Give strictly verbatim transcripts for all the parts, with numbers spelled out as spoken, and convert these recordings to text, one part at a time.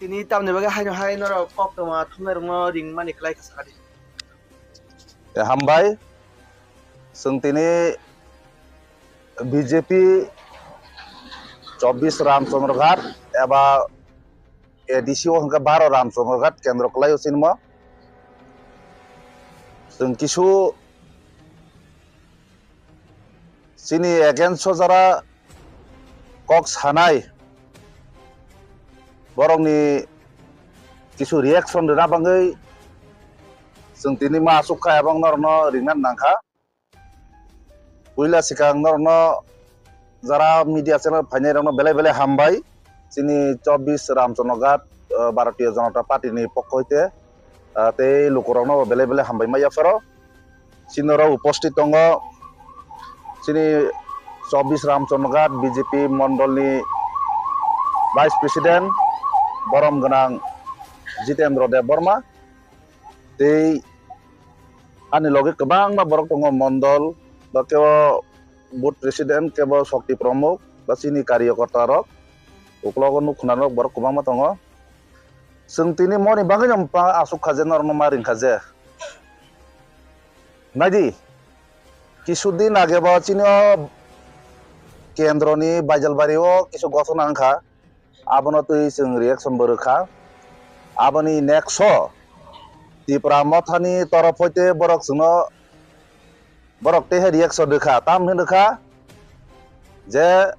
Tini tamni bagwi haino hai norok koktwma thumnairokno ringmani khlai kha sakadi. Eh, hambai. Chwng tini B J P chobbish Ramchandraghat eba A D C o hwnkhe baro Ramchandraghat kendro kwlaio sinimo. Chwng kisu chini against o jara kok sanai borokni kisu reaction rwna bagwi chwng tini ma aswk kha ebong norokno ringna nangkha. Puila swkang norokno jara media channel phainairokno belai belai hambai. Chini chobbish Ramchandraghat, eh, Bharatiya Janata Party ni pokho hoite, eh, tei lukurokno belai belai hambai ma yapharo. Chini oro uposthit tongo chini chobbish Ramchandraghat B J P mondolni Vice President borom gwnang Jitendra Debbarma. Tei ani loge kwbangma borok tongo, mondol ba kebo booth president, kebo shokti pramuk ba chini karyakarta rok, uklogo nuk khna rok borok kwbangma tongo. Chwng tini moni bagwi no pa aswk kha je norokno ma ring kha je. Naidi, kisu din age bo chini o kendroni Baijalbari o kisu gothona wngkha. Abono twi chwng reaction bo rwkha. Aboni next o Tipra Mothani torof hoite borok chwngno, borok tei hai reaction rwkha. Tam hwn rwkha je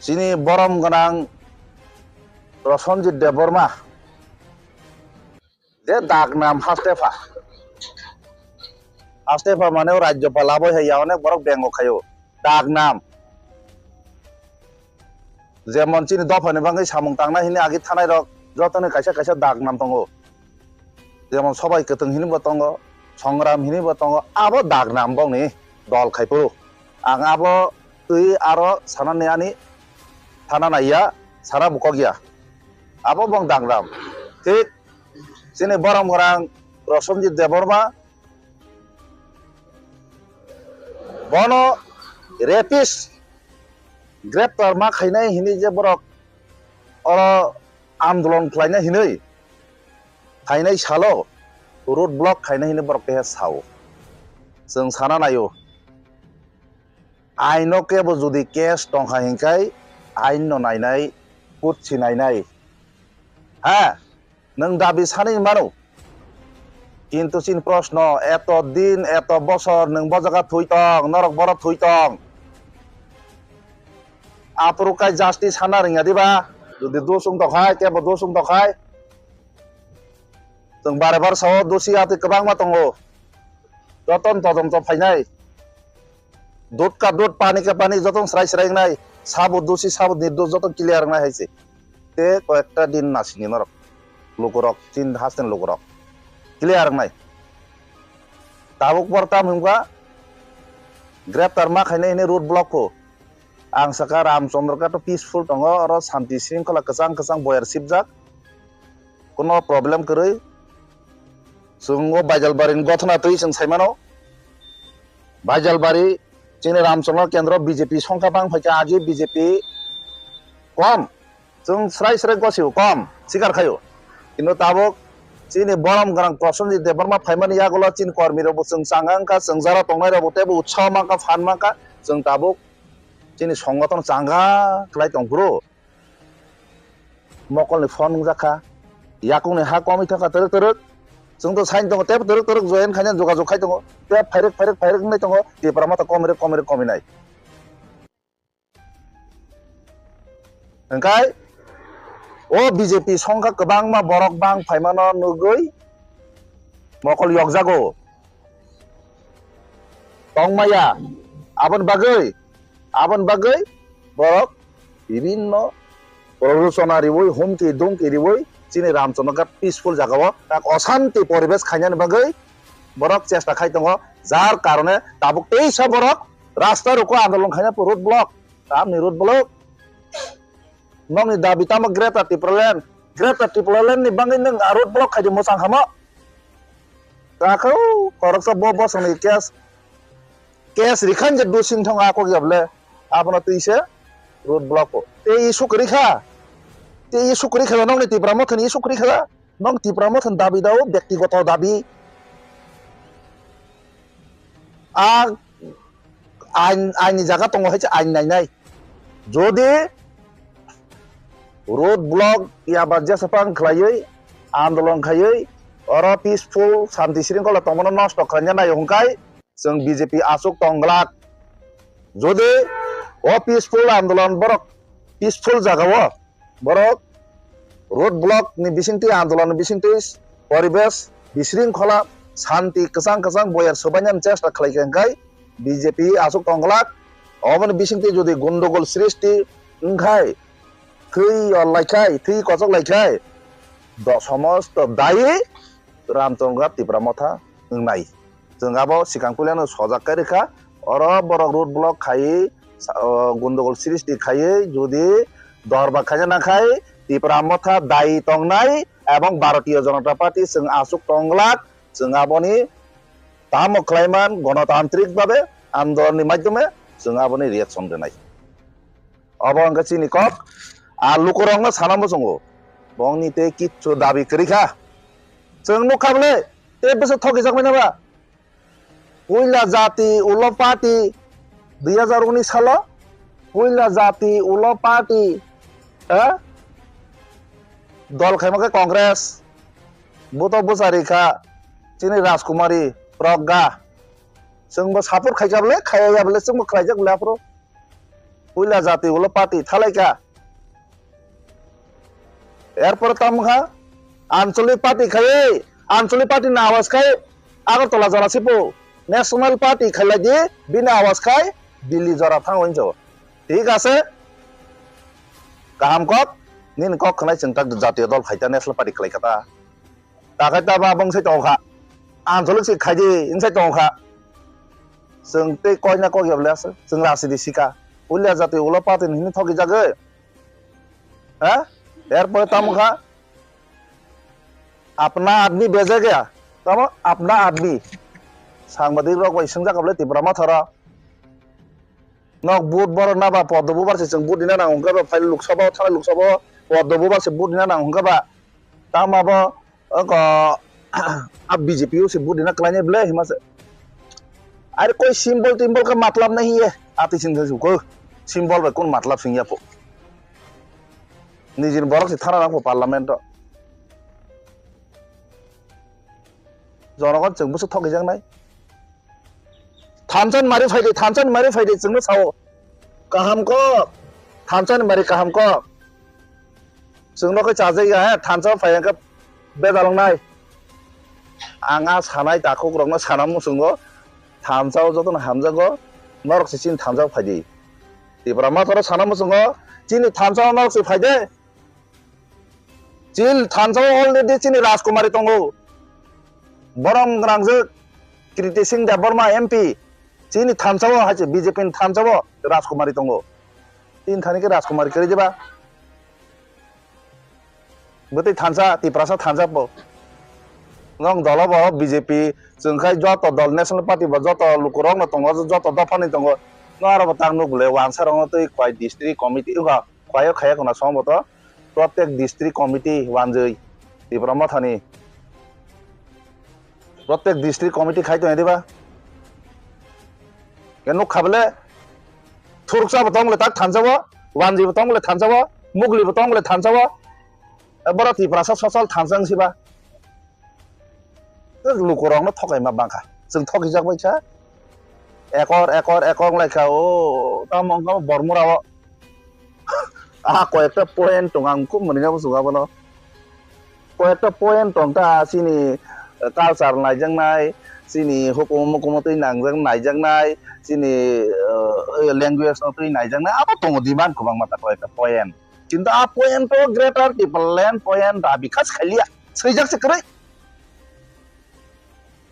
chini borom gwnang Prosenjit Debbarma je dagnam hastepha. Hastepha mane o rajyopal abo hai ya onek borok bengo khaio. Dagnam. Jemon chini dophani bagwi samung tangnai hini agi thanai rok jotoni kaisa kaisa dagnam tongo. Jemon Sobai Kwthwng hini bo tongo, Songram hini bo tongo, abo dagnam bokni dol khai phuru. Ang abo twi aro sanani ani thana naiya, sana bukok ya. Abo bong dagnam. Thik chini borom gwnang Prosenjit Debbarma, bono rapist greptar ma khainai hini je borok oro andolon khlaina hinwi phainai salo road block khaina hinwi borok keha sao. Chwng sana naio, aino kebo jodi case tongkha hinkai ain no nainai, kutsi nainai. Ha, nwng dabi sanwi mano. Kintu chini proshno, eto din, eto bosor nwng bo jaga thwi tong, norok boro thwi tong. Aphuru kai justice sana rwngya diba? Jodi dos wng tokhai, kebo dos wng tokhai. Chwng bare bare sao dosi atwi kwbangma tongo. Jotono todonto phainai. Dut ka dut, pani ka pani, jotono srai srai wngnai. Sabo dosi, sabo nirdos, jotono clear wngnai hai se. Te koyekta din nasini norok. Lukurok, chin hasten lukurok. Clear wngnai. Tabuk por tam hwnba greptar ma khainai hwnwi road block pho. Ang saka Ramchandra Ghat o peaceful tongo, oro santi sringkhola kwchang kwchang boyar sibjak. Kuno problem kwrwi. Chwng o Baijalbari ni gothona twi chwng sai mano. Baijalbari chini Ramchandra Kendro B J P songkha bang phaikha, agi B J P kom. Chwng srai srai gosio kom, sikar khaio. Kintu tabuk chini borom gwnang Prosenjit Debbarma phaimani yagulo chini kormi rokbo chwng changa wngkha, chwng jara tongnai rokbo teibo utsaho mankha, phan mankha. Chwng tabuk chini songothon changa khlai tong phuru. Mokolni phone wngjak kha, yakungni ha komwi thangkha twrwk twrwk. Chwng to sain tongo, teibo twrwk twrwk join khaina jogajog khai tongo. Tei phairwk phairwk phairwk wngwi tongo, Tipra Motha komwi rwk komwi rwk komwi nai. Hwnkhe o B J P songkha kwbangma borok bang phaimano nugwi mokol yokjago. Tongmaya, aboni bagwi, aboni bagwi borok bibinno prorosona riwi, humki dumki riwi chini Ramchandra Ghat peaceful jagao tak osanti poribesh khainani bagwi borok chesta khai tongo, jar karone tabuk teisa borok rasta roko andolon khaina road block, tamni road block. Nokni dabi tamo Greater Tipraland, Greater Tipraland ni bagwi nwng road block khaidi mwchang hamo? Takhwrw khoroksa bo bosongni case, case rikhan je dusing thong akok yable abono twi se road block o. Tei issue kwrwi kha. Tei issue kwrwi kha, nokni Tipra Mothani issue kwrwi kha. Nok Tipra Mothani dabi dao, byaktigoto dabi. A ain, ain ni jaga tongo hai se ain nainai. Jodi road block ya ba jesapang khlaiwi, andolon khaiwi, oro peaceful, santi sringkhola tongmano nosto khlaina nai hwnkhai, chwng B J P aswk tong glak. Jodi o peaceful andolon borok peaceful jagao borok road block ni bisingtwi, andolon ni bisingtwi poribesh bisringkhola santi kwchang kwchang boyar swbainani chesta khlai kha hwnkhe B J P aswk tong glak. Oboni bisingtwi jodi gondogol srishti wngkhai, thwi yor laikhai, thwi kochok laikhai, do somosto dayi Ramchandra Tipra Motha wngnai. Chwng abo swkang puilano sojak kai rwkha. Oro borok road block khaiwi, sa-, o, gondogol srishti khaiwi jodi dorba khaina nangkhai Tipra Motha dayi tongnai ebong Bharatiya Janata Party chwng aswk tong glak. Chwng aboni tamo khlaiman gonotantrik babe andolonni maidhyome chwng aboni reaction rwnai. Obo wngkha chini kok. A lukurokno sana muchungo. Bongni tei kichu dabi kwrwi kha. Chwng nukha bole, tei bwswk thokijak mano ba? Puila jati ulo party, dui hajar unis salo, puila jati ulo party, eh? Dol khaima khe Congress, buto bwchari kha, chini Rajkumari, Pragga. Chwngbo support khaikha bole, khaiya bole, chwngbo khlaijak bole aphuru. Puila jati ulo party thalaikha. Erpore tamo kha, Anchalik party khaiwi, Anchalik party ni awas khai Agartala jora sipo. National party khailai di, bini awas khai Delhi jora thango hinjo. Thik ase? Kaham kok, nini kok khwnai chwng tak jatiyo dol khaita national party khlai kha ta. Takhai ta ba bwng sai tong kha. Anchalik se khai di, wng sai tong kha. Chwng tei koi na kok ya bole ase, chwng rasi di sika. Puila jati ulo party ni hini thoki jagwi. Ha? Erpore tamo kha? Apna admi beje gaya. Tamo apna admi. Sangbadik rok bai swngjak bole Tipra Motha ro. Nok vote borok na ba Poddo Bubar se chwng vote dina nang hwnkhe ba phai Lok Sabha o thanai Lok Sabha o Poddo Bubar se vote dina nang hwnkhe ba. Tamo abo oko a B J P o se vote dina kwlainai bwle hima se. Are koi symbol timbol ka matlab nahi hai. Ati sing thai ko symbol bai kun matlab sing ya po. Nijin borok se thana nang po parliament o. Jonogon chwng bwswk thokgwi jaknai. Thansa ni mari phaidi, thansa ni mari phaidi chwngno sao. Kaham kok. Thansa ni mari kaham kok. Chwngno khe chajak ya, he, thansa phai hwnkhe bedal wngnai. Ang a sanai takhuk rokno sana muchungo. Thansa o jotono hamjago. Norok se chini thansa phaidi. Tipra Motha ro sana muchungo. Chini thansa o norok se phaidi. Chini thansa o already chini Rajkumari tongo. Borom gwnangjwk Kriti Singh Debbarma M P. Chini thansa o hai se B J P ni thansa o Rajkumari tongo. Tini thani khe Rajkumari kwrwi diba? Bwtwi thansa, Tiprasa thansa po. Nwng dolo bo B J P, chwng khai joto dol National Party bo joto lukurok no tongo, joto dopha ni tongo. Nwng aro bo tak nuk bwle, wansa rok no twi koi district committee, uga. Khwlaiyo khaya khwna song bo to, protek district committee wanjwi Tipra Mothani, protek district committee khai tongya diba? Ke nuk kha bole, Thuruksa bo tong le tak thansa o, wanjwi bo tong le thansa o, Mugli bo tong le thansa o, e boro Tiprasa social thansa wng siba. Lukurokno thokaima bangkha. Chwng thokijak bai kha. Ekor, ekor, ekor wng lai kha. O, tamo wngkha Bormura o. Ah, koyekta point tong ang khub mwnwi abo chwng abono. Koyekta point tong ta chini, eh, culture naijaknai, chini hukumu mukumu twi nangjak naijaknai, chini, eh, language no twi naijaknai. Abo tongo demand kwbangma ta koyekta point. Kintu a point o Greater Tipraland point dabi kha se khailiya. Swijak se kwrwi.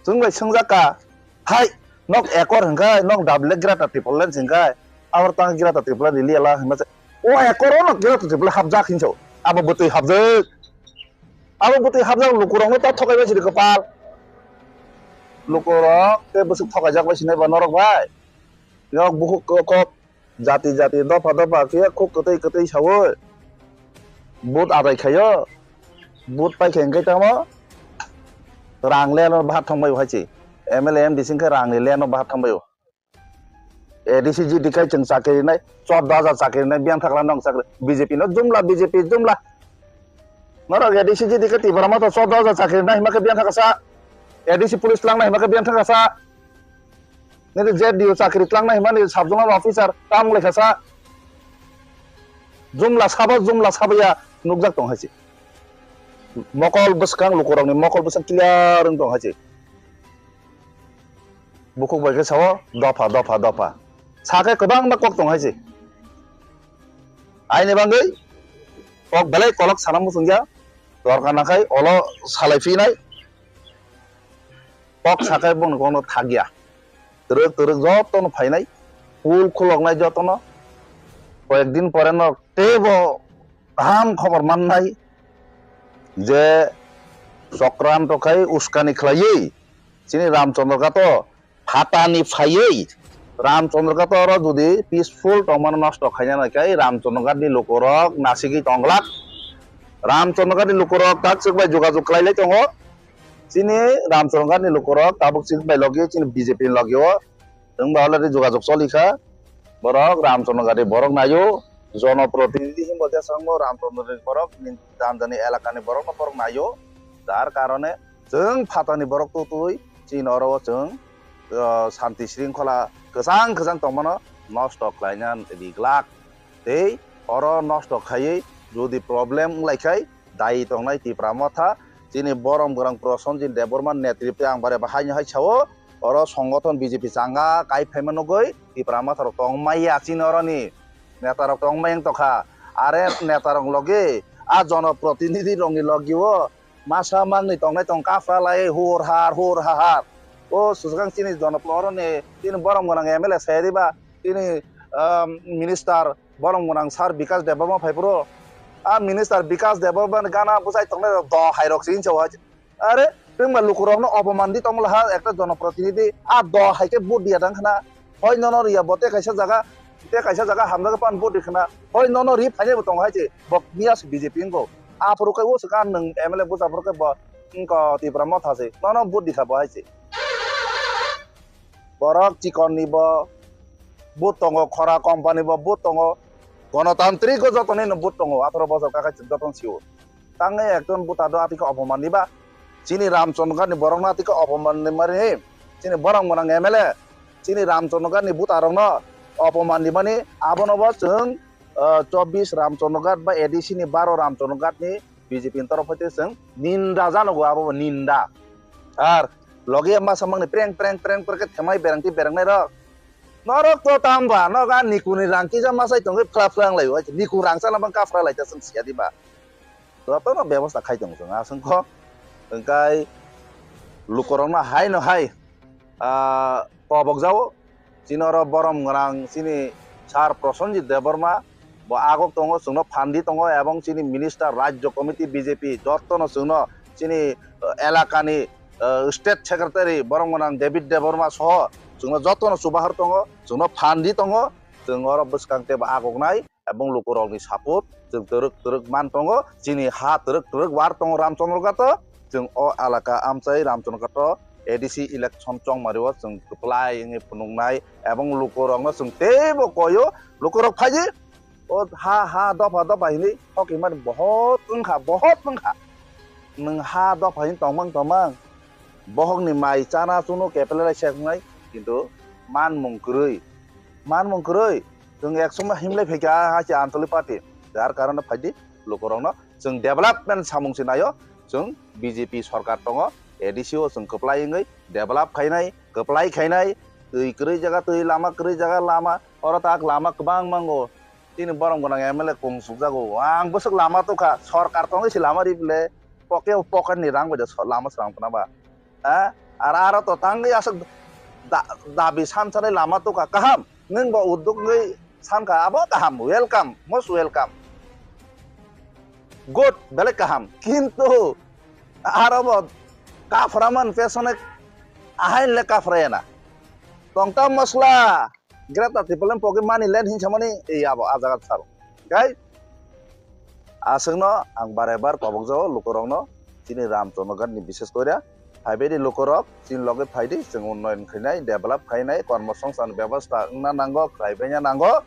Chwng bai swngjak ka, hai, nok ekor hwnkhe, nok double Greater Tipraland hwnkhe, abo tang Greater Tipraland rili ala hwnma se. O ekor o nok Greater Tipraland hapjak hinso. Abo bwtwi hapjak. Abo bwtwi hapjak lukurokno ta thokai bai sidi kwpal. Lukurok tei bwswk thokaijak bai sinai ba norok bai. Nok bukhuk kok kok. Jati jati dopha dopha khe khuk kwtwi kwtwi saui. Vote adai khaio, vote pai khe hwnkhe tamo rang le ano bahat thangbai hai se. M L A M D C hwnkhe rang ni le ano bahat thangbai o. A D C G D kai chwng chakri nai, chwddo hajar chakri nai, biyang thakla nong chakri, B J P no jumla, B J P jumla. Norok A D C G D kai Tipra Motha chwddo hajar chakri nai hima khe biyang thakasa, A D C police tlang nai hima khe biyang thakasa. Nini Z D O chakri tlang nai hima ni sub zonal officer tam lai khasa. Jumla sabo, jumla sabo ya nukjak tong hai se. Mokol bwskang lukurokni mokol bwskang clear wng tong hai se. Bukhuk bai khe sao, dopha, dopha, dopha. Sa khe kwbangma kok tong hai se. Aini bagwi kok belai kolok sana muchungya. Dorkar nakhai olo salai phinai. Kok sakai bongni kokno thakya. Twrwk twrwk jotono phainai. Phul khuloknai jotono. Koyek din pore no teibo kaham khobor mannai je chokranto khai uskani khlaiwi chini Ramchandra Ghato phatani phaiwi Ramchandra Ghato oro jodi peaceful tongmano nosto khaina naikhai Ramchandra Ghatni lukurok nasigwi tongglak. Ramchandra Ghatni lukurok tak chwk bai jogajog khlailai tongo. Chini Ramchandra Ghatni lukurok tabuk chwk bai logi chini B J P ni logi o wngba already jogajog choli kha. Borok Ramchandra Ghatni borok naio, jonoprotinidhi hinbo jeswk wngbo Ramchandra Ghatni borok, ni jani jani elakani borokno borok naio. Jar karone chwng phatani borok tutui chini oro o chwng, o, santi sringkhola kwchang kwchang tongmano nosto khlaina riglak. Tei oro nosto khaiwi jodi problem wnglaikha, dayi tongnai Tipra Motha, chini borom gwnang Prosenjit Debbarma netritwe ang bare bo haino hai sao, oro songothon B J P changa kai phaima nugwi Tipra Motha rok tongmaya chini oroni neta rok tongmaya wng tongkha. Are neta rok logi a jonoprotinidhi rokni logi o masa mangni tongnai tong kaphra lai hur har hur har. O swkang chini jonoprotinidhi chini borom gwnang M L A sayariba chini, um, minister borom gwnang sir Bikash Debbarma phai phuru. A minister Bikash Debbarma ni gana bwsai tongnai rok do hai rok se hinsa o hai. Are, tengma lukurokno opoman di tongmwla ha ekta jonoprotinidhi. A do hai khe vote diya dang khna. Hoi nono riya bo te kaisa jaga, te kaisa jaga hamjagwi pan vote di khna. Hoi nono ri phainai bo tongo hai se. Bo miya se B J P wngkho. Aphuru khe o swkang nwng M L A bwsa phuru khe bo wngkho Tipra Motha se. Nono vote di kha bo hai se. Borok chikon ni bo vote tongo, khora company bo vote tongo, gonotantrik o joto ni no vote tongo, atharo bosor kakai joto no sio. Tangwi ekjon voter do atwkhe opoman diba, chini Ramchandra Ghat ni borok no atwkhe opoman di mani, chini borom gwnang M L A, chini Ramchandra Ghat ni voter rok no opoman di mani, abono bo chwng, ah, chobbish Ramchandra Ghat ba A D C ni baro Ramchandra Ghat ni B J P ni torof hoite chwng ninda janogo, abo bo ninda. Ar logi masa mangni preng, preng, preng, preng khe themai bereng twi berengnai rok. Norok to tamba, nok a nikuni rang kisa masai tongwi phra phra wng lai o, niku rang chana bang ka phra lai ta chwng siya di ba. Jotono bebosta khai tongo chwng, aswng kho. Hwnkhe lukurokno hai no hai, ah, kobok jao. Chini oro borom gwnang chini Sir Prosenjit Debbarma bo agok tongo, chwngno phan di tongo, ebong chini minister, Rajya Committee, B J P jotono chwngno chini, eh, elakani, eh, State Secretary borom gwnang David Debbarma soho chwngno jotono chubahar tongo, chwngno phan di tongo, chwng oro bwskang teibo agoknai. Ebong lukurokni support chwng twrwk twrwk man tongo. Chini ha twrwk twrwk war tongo Ramchandra Ghato. Chwng o elaka amchai Ramchandra Ghato A D C election chongmario chwng kwplai wngwi phunuknai. Ebong lukurokno chwng teibo koio, lukurok phaidi o ha ha dopha dopha hinwi hokimani bohot wngkha, bohot wngkha. Nwng ha dopha hinwi tongmang tongmang, bohokni mai chana chunu kepelai seknai, kintu manmung kwrwi, manmung kwrwi. Chwng ek somoi himlai phaikha, ah, hai se Anchalik party. Jar karone phaidi lukurokno chwng development samung se naio, chwng B J P sorkar tongo, A D C o chwng kwplai wngwi develop khainai, kwplai khainai, twi kwrwi jaga twi, lama kwrwi jaga lama, oro tak lama kwbang mango. Chini borom gwnang M L A kung sukjago, ang bwswk lama tukha, sorkar tongwi se lama ri bwle, poke pocket ni rang bai de so-, lama srang tona ba. Ha? Ar aro to tangwi aswk da-, dabi sansanai lama tukha. Kaham, nwng bo udduk wngwi sankha, abo kaham, welcome, most welcome. Good, belai kaham. Kintu aro bo kaphra man pesone ahai le kaphra ya na. Tongta masla, Greater Tipraland pogwi money land hinsamani, ei abo a jaga sal. Kai? Aswkno ang bare bar kobokjago lukurokno, chini Ramchandra Ghat ni bishes koira. Phaibaidi lukurok, chini loge phaidi, chwng unnoyon khainai, develop khainai, kormo songchan bebosta wngna nango, khlaibaina nango.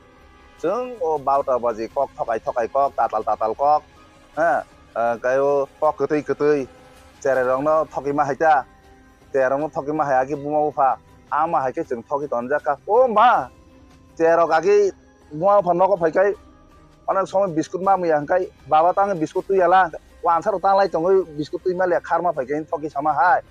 Chwng o bauta baji kok thokai thokai kok, tatal tatal kok, ha, ah, tei o kok kwtwi kwtwi cherai rokno thokima hai ta, cherai rokno thokima hai agi buma bupha, ama hai khe chwng thokhi tonjak kha. O ma, cherai rok agi buma bupha nogo phai khai, onek somoi biskut ma muya hwnkhe, baba tang biskut twi yala, wansa rok tang lai tongwi biskut twi ma le kharma phai khe thokhi sama hai.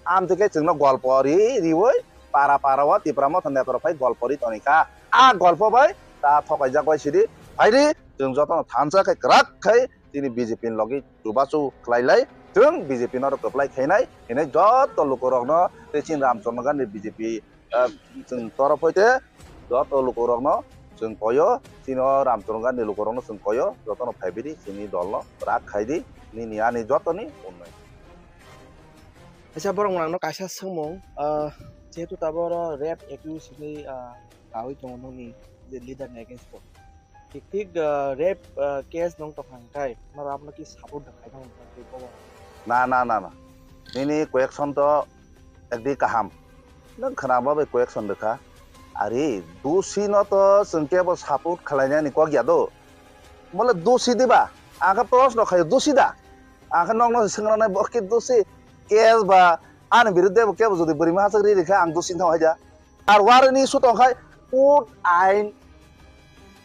Amtwi khe chwngno golpo ri riwi para para o Tipra Motha netarok phai golpo ri toni kha. A golpo bai ta thokaijak bai sidi. Phaidi chwng jotono thansa khe kwrak khai chini B J P ni logi chubachu khlai lai. Chwng B J P no kwplai khainai hinwi joto lukurokno tei chini Ramchandra Ghat ni B J P, ah, chwng torof hoite joto lukurokno chwng koyo, chini o Ramchandra Ghat ni lukurokno chwng koyo, jotono phaibidi chini dolno kwrak khaidi nini ani jotoni unnoi. Acha borok nangno kaisa swngmung, ah, jehetu tabuk oro rape accused hinwi, ah, kaui tongo nokni je leader ni against o. Thik thik, ah, rape, ah, case nung tongkha hwnkhe norok abono ki support da khaina hwnkhe bobo? Na, na, na, na. Nini question to ekdi kaham. Nwng khwnaba bai question rwkha. Ari, dusi no to chwng kebo support khlainani kok ya do. Mole dusi diba? Ang khe proshno khayo, dusi da? Ang khe nokno swngranai bo khe dusi? Case ba ani biruddhe bo kebo jodi bwrwi ma hachak ri rikha ang dusi wngthang hai da. Ar warrant issue tong khai court ain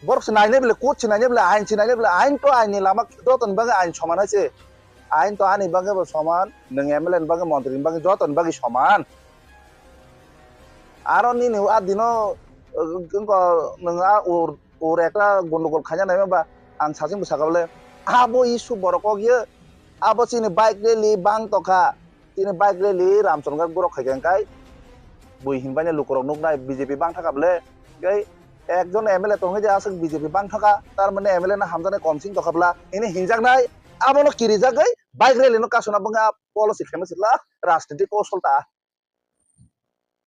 borok se nainai bole, court se nainai bole, ain se nainai bole, ain to ain ni lama joto ni bagwi ain soman hai se. Ain to ani bagwi bo soman, nwng M L A ni bagwi, montri ni bagwi, joto ni bagwi soman. Aro nini a dino, uh, wngkha nwng a ur, ur ekla gondogol khaina naima ba ang sachwng bwsakha bole, abo issue borok kok ye, abo chini bike rally bang tokha. Tini bike rally Ramchandra Ghat borok khaikha hwnkhe bui hinbaino lukurok nuknai B J P bangthaka bole. Tei ekjon M L A tongwi de aswk B J P bangthaka, tar mane M L A no hamjaknai komsing tokha bwla hini hinjaknai, abono kirijagwi bike rally no kasuna bwngkha policy khaima sitla rajniti kosol ta.